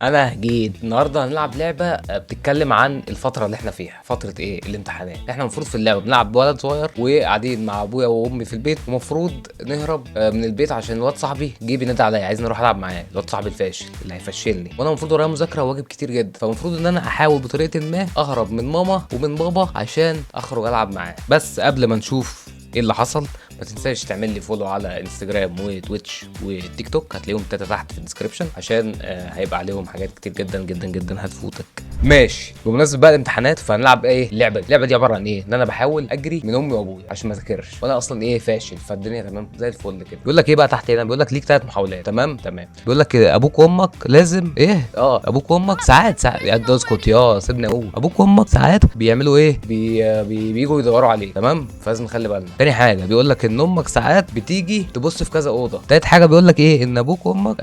انا جيت النهارده هنلعب لعبه بتتكلم عن الفترة اللي احنا فيها، فترة ايه؟ الامتحانات. احنا المفروض في اللعبة بنلعب بولد صغير وقاعدين مع ابويا وامي في البيت، ومفروض نهرب من البيت عشان الواد صاحبي جه بينادي عليا عايزني اروح العب معاه، الواد صاحبي الفاشل اللي هيفشلني، وانا المفروض ورايا مذاكرة وواجب كتير جدا، فالمفروض ان انا احاول بطريقة ما اهرب من ماما ومن بابا عشان اخرج العب معاه. بس قبل ما نشوف ايه اللي حصل، ما تنساش تعمل لي follow على انستجرام وتويتش وتيك توك، هتلاقيهم تلاتة تحت في ال description عشان هيبقى عليهم حاجات كتير جدا جدا جدا هتفوتك. ماشي، بمناسبة بقى الامتحانات فهنلعب ايه؟ اللعبة دي. اللعبة دي عبارة عن ايه؟ ان انا بحاول اجري من امي وابويا عشان ما اذاكرش، وانا اصلا ايه؟ فاشل، فالدنيا تمام زي الفل كده. بيقول لك ايه بقى تحت هنا؟ بيقول لك ليك 3 محاولات. تمام. بيقول لك ابوك وامك لازم ايه؟ ابوك وامك ساعات ساعات، يا ده اسكت يا سيبني اقول. ابوك وامك ساعات بيعملوا ايه؟ بي بي بيجوا يدوروا عليك، تمام؟ فلازم نخلي بالنا. تاني حاجة بيقول لك ان امك ساعات بتيجي تبص في كذا اوضه. تالت حاجة بيقول لك ايه؟ ان ابوك وامك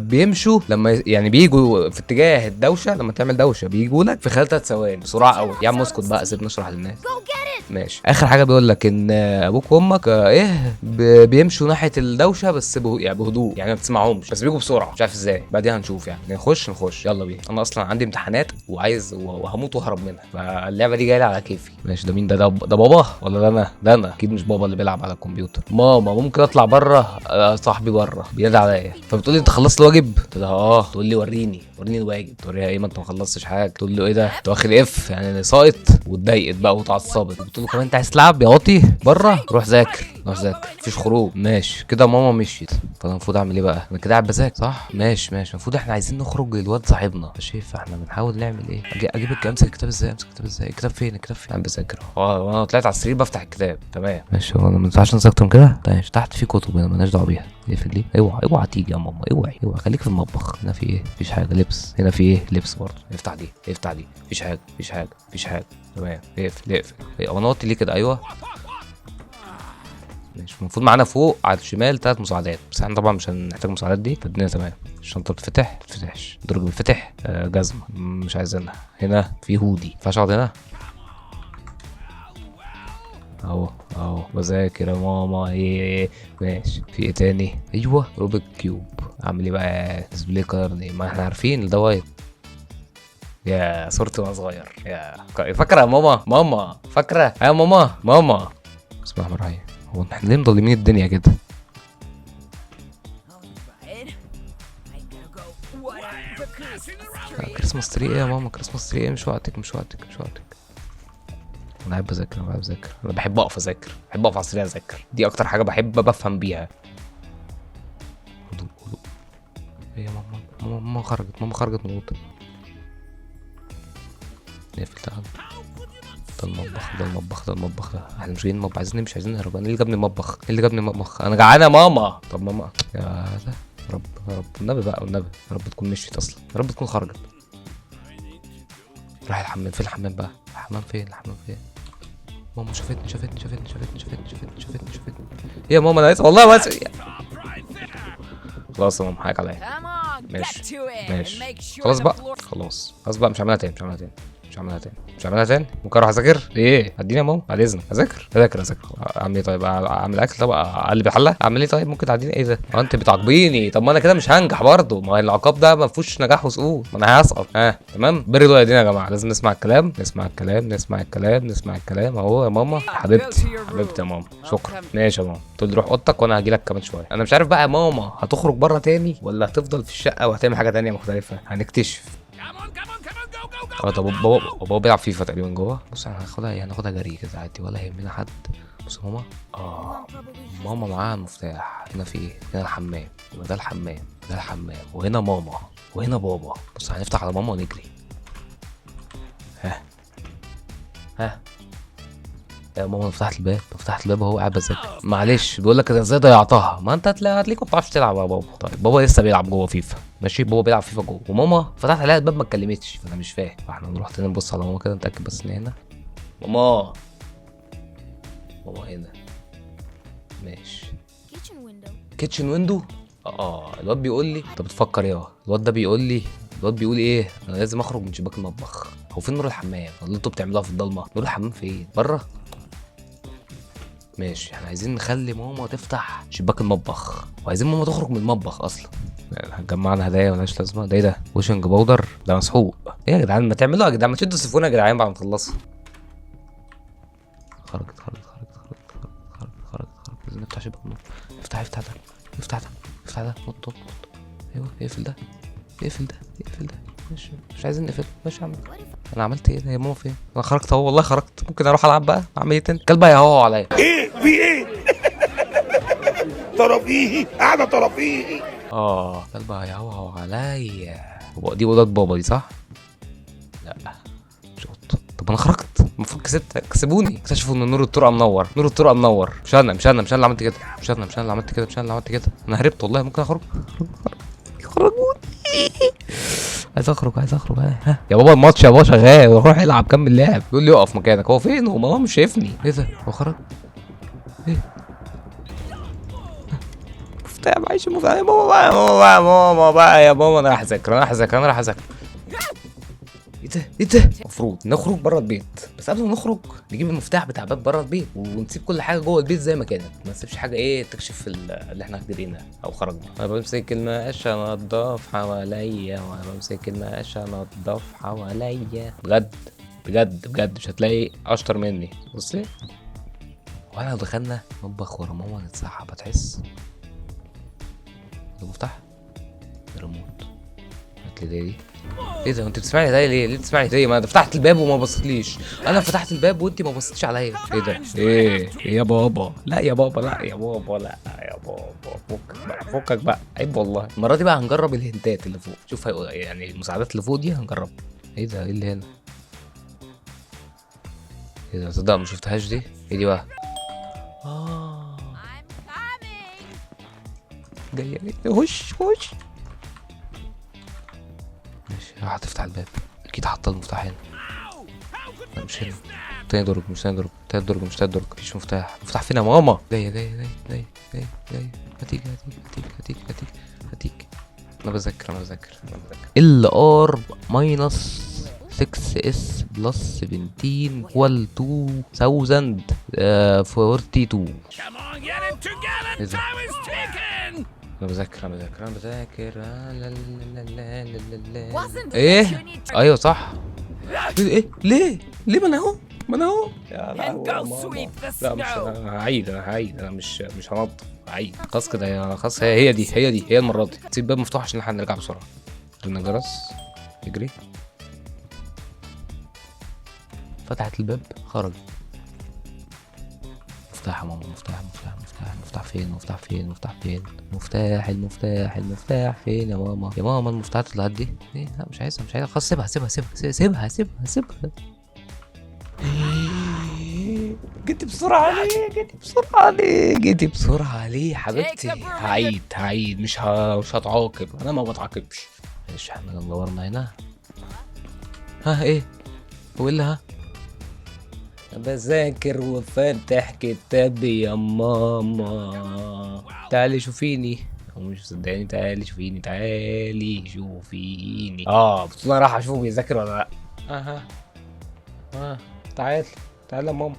بيمشوا لما يعني بيجوا في اتجاه الدوشه، لما تعمل دوشه بيجوا لك في خلال 3 ثواني بسرعة قوي. يا عم اسكت بقى، سيبني اشرح للناس. ماشي، اخر حاجة بيقول لك ان ابوك وامك ايه بيمشوا ناحية الدوشة بس يعني بهدوء، يعني ما بتسمعهمش بس بيجوا بسرعه، مش عارف ازاي. بعدين هنشوف، يعني نخش يلا بينا. انا اصلا عندي امتحانات وعايز وهموت واهرب منها، فاللعبه دي جاية لي على كيفي. ماشي، ده مين ده؟ ده بابا ولا ده انا؟ ده انا اكيد، مش بابا اللي بيلعب على الكمبيوتر. ماما ممكن اطلع بره؟ صاحبي بره بينادي عليا، فبتقول لي انت خلصت الواجب؟ قلت لها اه. تقول لي وريني وريني الواجب. توريها ايه؟ ما انت ما خلصتش حاجه. تقول له ايه ده؟ انت واخد F يعني ساقط. واتضايقت بقى واتعصبت. قلت له كمان انت عايز تلعب يا واطي بره؟ روح ذاكر، روح ذاكر، مفيش خروج. ماشي كده، ماما مشيت، فانا المفروض اعمل ايه بقى؟ انا كده قاعد بذاكر صح؟ ماشي. المفروض احنا عايزين نخرج للواد صاحبنا، ماشي؟ فاحنا بنحاول نعمل ايه؟ اجيب الكتاب، امسك الكتاب ازاي؟ امسك الكتاب ازاي؟ الكتاب فين؟ الكتاب فين؟ انا بذاكر وانا طلعت على السرير بفتح الكتاب. تمام ماشي. هو انا ما ينفعش انسى اكتر من كده؟ طيب تحت في كتب هنا مالناش دعوه بيها. اقفل دي. اوعى اوعى تيجي يا ماما، اوعي اوعي، خليك في المطبخ. هنا في ايه؟ مفيش حاجه. لبس. هنا في ايه؟ لبس برضه. افتح دي، افتح دي. مفيش حاجه، مفيش حاجه، مفيش حاجه. تمام، اقفل اقفل. هو انا وطي ليه كده؟ ايوه ماشي. المفروض معانا فوق على الشمال 3 مساعدات، بس احنا طبعا مش هنحتاج المساعدات دي، فالدنيا تمام. الشنطة بتفتح؟ بتفتحش. الدرج بيتفتح؟ جزمه مش عايزينها. هنا في هودي، ينفعش اقعد هنا؟ اهو اهو بذاكر يا ماما. ايه؟ ماشي، في ايه تاني؟ ايوه، Rubik cube. اعمل ايه بقى؟ display color، ما احنا عارفين ده white. يا صورتي وانا صغير، يا فاكره يا ماما؟ ماما فاكره يا ماما؟ ماما، بسم الله الرحمن الرحيم. هو احنا ليه مضلمين الدنيا كده؟ Right. I gotta go. What the Christmas tree. Christmas tree ايه يا ماما؟ Christmas tree ايه؟ مش وقتك، مش وقتك، مش وقتك. انا بحب اذاكر، انا بحب اذاكر، انا بحب اقف اذاكر، بحب اقف على السرير اذاكر، دي اكتر حاجة بحب بفهم بيها. هدوء هدوء. ايه يا ماما؟ ماما، ماما خرجت، ماما خرجت من الاوضه. نقفل ده. ده المطبخ، ده المطبخ، ده المطبخ ده. احنا مش جايين المطبخ، عايزين نمشي، عايزين نهرب. انا ايه اللي جابني المطبخ؟ ايه اللي جابني المطبخ؟ انا جعانة يا ماما. طب ماما، يا ده يا رب يا رب، والنبي بقى، والنبي يا رب تكون مشيت اصلا، يا رب تكون خرجت. راح الحمام. فين الحمام بقى؟ الحمام فين؟ الحمام فين؟ ماما شافتني شافتني شافتني شافتني شافتني شافتني شافتني شافتني. يا ماما انا اسف والله، بس خلاص يا ماما، حقك عليا. Come on, get ماشي to it and ماشي. make sure خلاص the بقى floor. خلاص خلاص بقى، مش هعملها تاني، مش هعملها تاني، مش هعملها تاني، مش هعملها تاني. ممكن اروح اذاكر؟ ايه؟ اديني يا ماما بعد اذنك، اذاكر اذاكر اذاكر. اعمل ايه طيب؟ اعمل اكل؟ طب اقلب الحله؟ اعمل ايه طيب؟ ممكن تعديني؟ ايه ده؟ هو انت بتعاقبيني؟ طب ما انا كده مش هنجح برضه، ما هو العقاب ده ما فيهوش نجاح وسقوط، ما انا هسقط. ها تمام، بر الوالدين يا جماعه، لازم نسمع الكلام، نسمع الكلام، نسمع الكلام، نسمع الكلام. اهو يا ماما، حبيبتي حبيبتي يا ماما، شكرا. ماشي يا ماما، تقول لي روح اوضتك وانا هاجي لك كمان شويه. انا مش عارف بقى ماما هتخرج بره تاني ولا هتفضل في الشقة وهتعمل حاجة تانية مختلفه، هنكتشف. طب بابا بيلعب فيفا تقريبا جوه. بص احنا هناخدها يعني هناخدها جري كده عادي ولا يهمنا حد. بص ماما، ماما معاها المفتاح. هنا في ايه؟ هنا الحمام، يبقى ده الحمام، ده الحمام، وهنا ماما وهنا بابا. بص هنفتح على ماما ونجري. ها ها يا ماما، فتحت الباب، فتحت الباب وهو قاعد بذاكر. معلش، بيقول لك ازاي ضيعتها؟ ما انت هتلاقيك ما بتعرفش تلعب يا بابا. طيب بابا لسه بيلعب جوه فيفا. ماشي، بابا بيلعب فيفا جوه وماما فتحت عليها الباب ما اتكلمتش، فانا مش فاهم. فاحنا نروح تاني نبص على ماما كده نتاكد بس ان هنا ماما. ماما هنا، ماشي. Kitchen window. kitchen window. الواد بيقول لي انت بتفكر يا الواد ده بيقول لي، الواد بيقول ايه؟ انا لازم اخرج من شباك المطبخ. هو فين نور الحمام اللي انتوا بتعملوها في الضلمه؟ نور الحمام فين؟ بره. ماشي، احنا عايزين نخلي ماما تفتح شباك المطبخ وعايزين ماما تخرج من المطبخ اصلا. جمعنا هدايا ملهاش لازمه. ده ايه ده؟ washing powder. ده مسحوق. ايه يا جدعان ما تعملوا يا جدعان، ما تشدوا السيفون يا جدعان بعد ما تخلصوا. خرجت خرجت خرجت خرجت خرجت خرجت خرجت. لازم نفتح شباك النور. افتح افتح ده، افتح ده، افتح ده. نط نط نط. ايوه اقفل ده، اقفل ده، اقفل ده. ماشي مش عايزين نقفل. ماشي يا عم. انا عملت ايه يا ماما؟ فين؟ انا خرجت اهو والله خرجت. ممكن اروح العب بقى؟ اعمل ايه تاني؟ كلب هيهوهو عليا. ايه في ايه؟ ترفيهي قاعدة ترفيهي. كلب هيهوهو عليا. هو دي اوضة بابا دي صح؟ لا مش اوضة. طب انا خرجت المفروض كسبت. كسبوني. اكتشفوا ان نور الطرقه منور. نور الطرقه منور. مش انا، مش انا، مش انا اللي عملت كده. مش انا، مش انا اللي عملت كده. مش انا اللي عملت كده. انا هربت والله. ممكن اخرج؟ خرجوني. عايز اخرج، عايز اخرج. ها يا بابا الماتش يا بابا شغال، روح العب كمل لعب. بيقول لي اقف مكانك. هو فين؟ هو ماما مش شايفني. ايه ده؟ هو خرج؟ ايه؟ مفتاح معيش المفتاح. يا ماما بقى، يا ماما بقى، يا ماما بقى، يا ماما انا رايح اذاكر، انا رايح اذاكر، انا رايح اذاكر. ايه ده؟ ايه ده؟ المفروض نخرج بره البيت، بس قبل ما نخرج نجيب المفتاح بتاع باب بره البيت ونسيب كل حاجة جوه البيت زي ما كانت، ما نسيبش حاجة ايه تكشف اللي احنا جرينا او خرجنا. انا بمسك المقاش انضف حواليا، وانا بمسك المقاش انضف حواليا. بجد بجد بجد مش هتلاقي اشطر مني. بصي واحنا لو دخلنا مطبخ ورا ماما نتسحب هتحس. المفتاح الريموت. هات لي دي. ايه ده؟ انت بتسمعني هدايا ليه؟ ليه بتسمعني هدايا؟ ما انا فتحت الباب وما بصيتليش. انا فتحت الباب وانت ما بصيتيش عليا. ايه ده؟ ايه؟ ايه يا بابا؟ لا يا بابا، لا يا بابا، لا يا بابا، فكك بقى، فكك بقى، عيب والله. المرة دي بقى هنجرب ال hint ات اللي فوق، شوف هيقول يعني المساعدات اللي فوق دي هنجربها. ايه ده؟ ايه اللي هنا؟ ايه ده؟ تصدق ما شفتهاش دي؟ ايه دي بقى؟ I'm coming. جاية جاية. خش خش. ماشي هتفتح الباب اكيد. حاطه المفتاح هنا. لا مش هنا. تاني درج، مش تاني درج، تالت درج، مش تالت درج. مفيش مفتاح. مفتاح فين يا ماما؟ جاية جاية جاية جاية جاية جاية. هتيجي هتيجي هتيجي هتيجي هتيجي هتيجي. انا بذاكر، انا بذاكر، انا بذاكر. L R minus 6 S plus 17 equal 2042. Come on, get it together. إيه ده؟ Time is ticking. انا بذاكر، انا بذاكر، انا بذاكر. لا لا لا لا لا لا. Wasn't ايه؟ that you need to ايوه صح. ايه؟ ليه؟ ليه؟ ما انا اهو، ما انا اهو. يا And لهوي go يا ماما. sweep the لا مش snow. انا هعيد، انا هعيد، انا مش هنضف، هعيد خلاص كده. يا خلاص هي هي دي، هي دي، هي المرة دي. سيب الباب مفتوح عشان احنا هنرجع بسرعة. رن جرس، اجري. فتحت الباب خرج. مفتاح يا ماما، مفتاح، مفتاح، مفتاح، مفتاح فين؟ مفتاح فين؟ مفتاح فين؟ مفتاح، المفتاح، المفتاح فين يا ماما؟ يا ماما المفتاح اللي دي ايه؟ لا مش عايزها، مش عايزها خلاص. سيبها سيبها سيبها سيبها سيبها سيبها. جيتي بسرعة ليه؟ جيتي بسرعة ليه؟ جيتي بسرعة ليه حبيبتي؟ هعيد هعيد، مش هتعاقب، انا ما بتعاقبش. معلش احنا دورنا هنا. ها ايه؟ هو ايه اللي ها؟ بذاكر وفاتح كتابي يا ماما، تعالي شوفيني. هو مش مصدقاني. تعالي شوفيني، تعالي شوفيني. بس انا راح اشوفه بيذاكر ولا لا. اها تعال تعال يا ماما.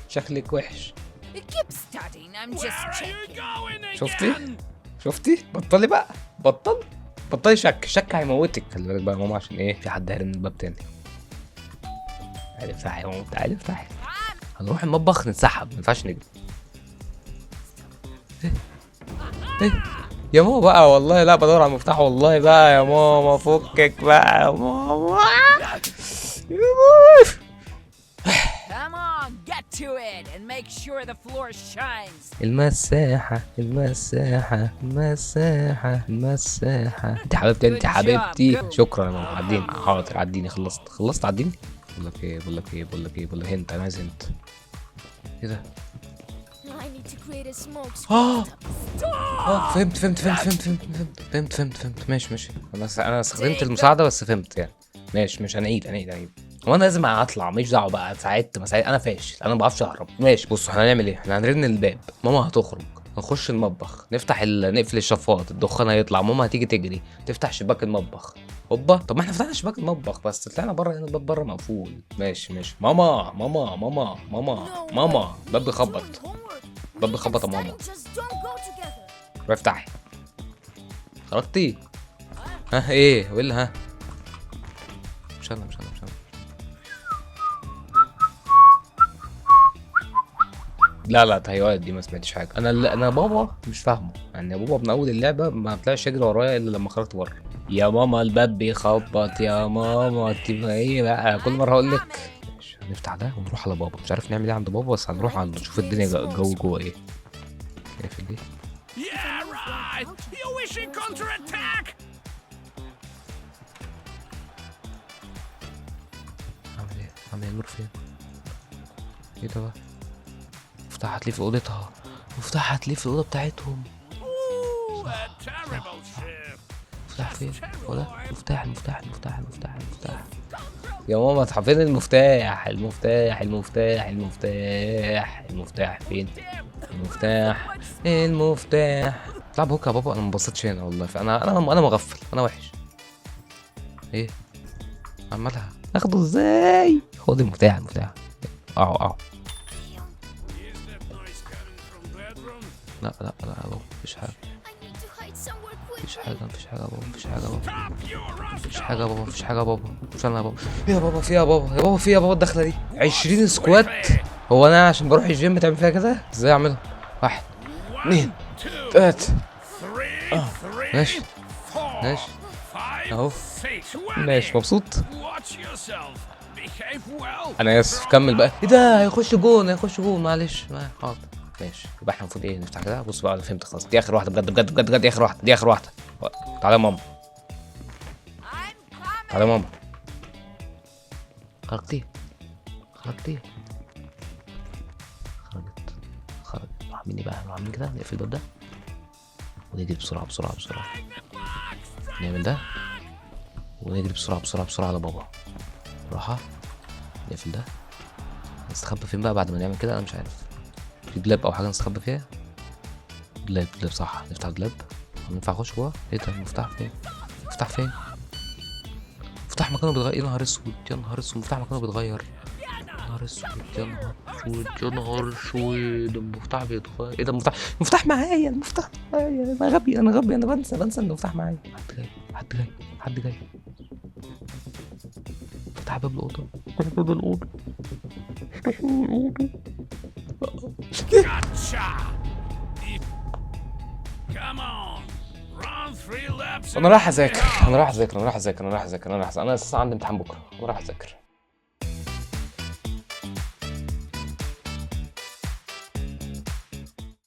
شكلك وحش. Keep studying. I'm just Where are you checking. going again? شفتي؟ شفتي؟ بطلي بقى، بطل بطلي شك، شك هيموتك. خلي بالك بقى يا ماما عشان ايه في حد هيرن الباب تاني. تعالي افتحي يا ماما، تعالي افتحي. هنروح المطبخ نتسحب، ما ينفعش نجري. ايه؟ ايه يا ماما بقى؟ والله لا بدور على المفتاح والله بقى يا ماما. فكك بقى يا ماما، يا ماما. Come on, get to it and make sure the floor shines. المساحة المساحة المساحة المساحة. انت حبيبتي، انت Good job. حبيبتي. Go. شكرا يا ماما. عديني، حاضر عديني. خلصت خلصت عديني. بقول لك ايه، بقول لك ايه، بقول لك ايه، بقول لك hint. انا عايز hint. ايه ده؟ I need to create a smoke فهمت فهمت فهمت فهمت فهمت فهمت فهمت فهمت فهمت. ماشي ماشي. انا استخدمت المساعدة بس فهمت يعني. ماشي مش هنعيد، هنعيد هنعيد. هو انا لازم اطلع؟ ماليش دعوه بقى، ساعدت ما ساعدت، انا فاشل، انا ما بعرفش اهرب. ماشي بصوا احنا هنعمل ايه. احنا هنرن الباب، ماما هتخرج، هنخش المطبخ، نفتح نقفل الشفاط، الدخان هيطلع، ماما هتيجي تجري تفتح شباك المطبخ. هوبا. طب ما احنا فتحنا شباك المطبخ بس طلعنا بره، هنا الباب بره مقفول. ماشي ماشي. ماما ماما ماما ماما ماما، الباب بيخبط، الباب بيخبط يا ماما. روح افتحي. خرجتي؟ ها ايه ولا ها؟ مش انا مش انا مش انا. لا لا، تهيؤات دي، ما سمعتش حاجة. انا بابا مش فاهمه يعني. بابا من اول اللعبة ما طلعش يجري ورايا الا لما خرجت بره. يا ماما الباب بيخبط يا ماما. تبقى ايه بقى كل مرة هقول لك. ماشي، هنفتح ده ونروح على بابا. مش عارف نعمل ايه عند بابا، بس هنروح عنده نشوف الدنيا جو جوه ايه. نقفل دي. Yeah, right. You wish you counterattack. اعمل ايه؟ اعمل ايه؟ النور فين؟ ايه ده بقى؟ مفتاح ليه في اوضتها؟ مفتاح ليه في الاوضة بتاعتهم؟ Ooh, a terrible shift. مفتاح فين؟ هو ده المفتاح المفتاح المفتاح المفتاح المفتاح. يا ماما فين المفتاح؟ المفتاح المفتاح المفتاح المفتاح فين؟ المفتاح المفتاح. اطلع بوك يا بابا. انا ما انبسطتش هنا والله. فانا انا انا مغفل، انا وحش. ايه عمالها اخده ازاي؟ خد المفتاح المفتاح. اهو اهو. Is that noise coming from bedroom? لا لا لا يا بابا، مفيش حاجة. I need to hide somewhere مفيش quickly. حاجة مفيش حاجة يا بابا، مفيش حاجة يا بابا. Stop you, مفيش rascal. حاجة يا بابا، مفيش حاجة يا بابا. مش انا يا بابا. يا بابا في يا بابا، يا بابا في يا بابا. الدخلة دي 20 squat. هو انا عشان بروح الجيم تعمل فيها كده؟ ازاي اعملها؟ واحد اثنين Two, ثلاثة. three, three, ماشي four, ماشي five, اهو. six. ماشي مبسوط. Watch yourself. Behave well. انا اسف. كمل بقى. ايه ده؟ هيخش جون، هيخش جون. معلش، حاضر. ماشي، يبقى احنا المفروض ايه؟ نفتح كده. بص بقى، انا فهمت خلاص. دي اخر واحدة بجد بجد بجد بجد. دي اخر واحدة، دي اخر واحدة. تعالى يا ماما، I'm coming. تعالى يا ماما. خرجتي خرجتي خرجت خرجت. نروح عاملين ايه بقى؟ نروح عاملين كده، نقفل الباب ده ونجري بسرعة بسرعة بسرعة. نعمل ده ونجري بسرعة بسرعة بسرعة على بابا. راحة. نقفل ده. نستخبى فين بقى بعد ما نعمل كده؟ انا مش عارف. في دولاب او حاجة نستخبى فيها؟ دولاب، دولاب صح. نفتح دولاب. ينفع اخش جوه؟ ايه ده؟ المفتاح فين؟ المفتاح فين؟ مفتاح مكانه بيتغير. يا نهار اسود يا نهار اسود، المفتاح مكانه بيتغير. يا نهار اسود يا نهار اسود يا نهار اسود، المفتاح بيتغير. ايه ده؟ المفتاح، المفتاح معايا، المفتاح معايا. انا غبي انا غبي، انا بنسى بنسى ان المفتاح معايا. حد جاي حد جاي حد جاي. فتح باب الاوضة، فتح باب الاوضة، فتح باب الاوضة. Gotcha. Come on. Run three laps. انا رايح اذاكر، انا رايح اذاكر، انا رايح اذاكر، انا رايح اذاكر، انا رايح اذاكر. انا اساسا عندي امتحان بكره. انا رايح اذاكر.